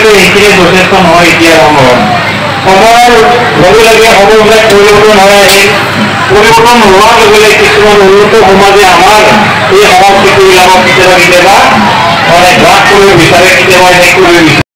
কিন্তু এইখিনি যথেষ্ট নহয়। এতিয়া সময়ত সময়ৰ লগে লগে সময়বিলাক পৰিৱৰ্তন হৈ আহিল। পৰিৱৰ্তন হোৱাৰ লগে লগে কিছুমান উন্নত সমাজে আমাৰ এই সংস্কৃতিবিলাকক কেতিয়াবা কেতিয়াবা মানে গ্ৰাস কৰিব বিচাৰে, কেতিয়াবা শেষ কৰিব বিচাৰে।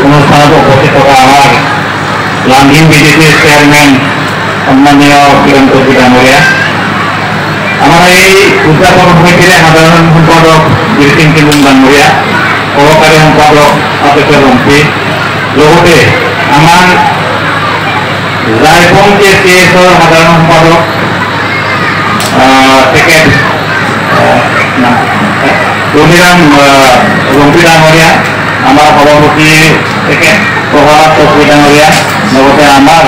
অনুষ্ঠানত উপস্থিত থকা আমাৰ লাংহিং বিজেপিৰ চেয়াৰমেন সন্মানীয় কিৰণ চৌধুৰী ডাঙৰীয়া, আমাৰ এই উদযাপন সমিতিৰে সাধাৰণ সম্পাদক বীৰসিং কিমুং ডাঙৰীয়া, সহকাৰী সম্পাদক আতেশ্বৰ ৰংপী, লগতে আমাৰ জাইফং কে চি এছৰ সাধাৰণ সম্পাদক তেখেত ৰবিৰাম ৰংপী ডাঙৰীয়া, আমাৰ সভাপতি তেখেত প্ৰভাত চৌধুৰী ডাঙৰীয়া, লগতে আমাৰ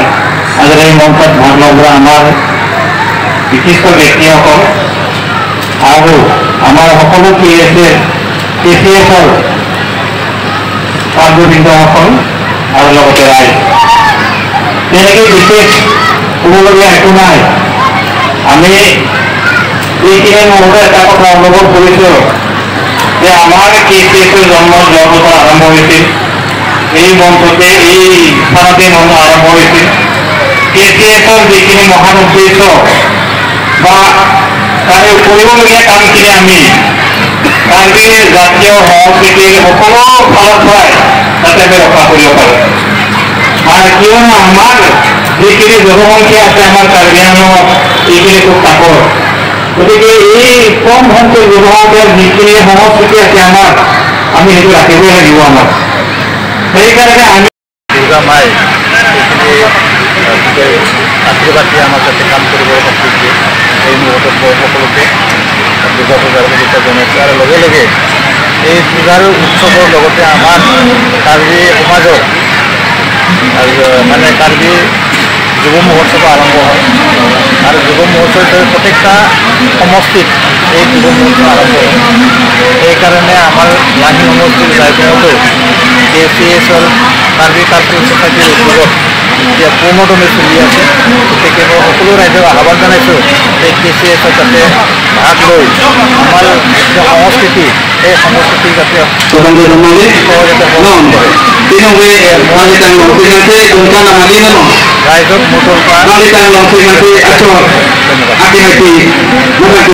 আজিৰ এই মঞ্চত ভাগ ল'ব আমাৰ বিশিষ্ট ব্যক্তিসকল আৰু আমাৰ সকলো কে চি এছৰ কাৰ্যবৃন্দসকল আৰু লগতে ৰাইজ। তেনেকৈ বিশেষ ক'বলগীয়া একো নাই। আমি এইখিনি মুহূৰ্তত এটা কথা অনুভৱ কৰিছোঁ যে আমাৰ কে চি এছৰ জন্ম যোৱা বছৰ আৰম্ভ হৈছিল, এই মঞ্চতে এই স্থানতে মঞ্চ আৰম্ভ হৈছিল। কে চি এছৰ যিখিনি মহান উদ্দেশ্য বা তাৰে কৰিবলগীয়া কামখিনি আমি কাৰ্বি জাতীয় সংস্কৃতিৰ সকলো ফালৰ পৰাই যাতে আমি ৰক্ষা কৰিব পাৰোঁ। আৰু কিয়নো আমাৰ যিখিনি জনসংখ্যা আছে আমাৰ কাৰ্বি আংলঙত এইখিনি খুব তাকৰ, গতিকে এই কম সংখ্যক জনসংখ্যাৰ যিখিনি সংস্কৃতি আছে আমাৰ, আমি সেইটো ৰাখিবই লাগিব আমাৰ। সেইকাৰণে আমি দুৰ্গা মাই এইখিনি আশীৰ্বাদ দিয়ে আমাক যাতে কাম কৰিবলৈ শক্তি দিয়ে। এই মুহূৰ্তত মই সকলোকে দুৰ্গা পূজাৰ শুভেচ্ছা জনাইছোঁ। আৰু লগে লগে এই পূজাৰ উৎসৱৰ লগতে আমাৰ কাৰ্বি সমাজৰ আৰু মানে কাৰ্বি যুৱ মহোৎসৱ আৰম্ভ হয়। আৰু যুৱ মহোৎসৱ হিচাপে প্ৰত্যেকটা সমষ্টিত এই যুৱ মহোৎসৱ আৰম্ভ হয়। সেইকাৰণে আমাৰ লাহিং সমষ্টিৰ জাইফঙতো কে চি এছৰ কাৰ্বি কালচাৰেল ছ'চাইটিৰ উদ্যোগত এতিয়া পূৰ্ণদমে চলি আছে। গতিকে মই সকলো ৰাইজক আহ্বান জনাইছোঁ যে কে চি এছত যাতে ভাগ লৈ আমাৰ যিটো সংস্কৃতি, সেই সংস্কৃতি যাতে কৰে। ৰাইজক মোৰ তৰফৰ পৰা ধন্যবাদ।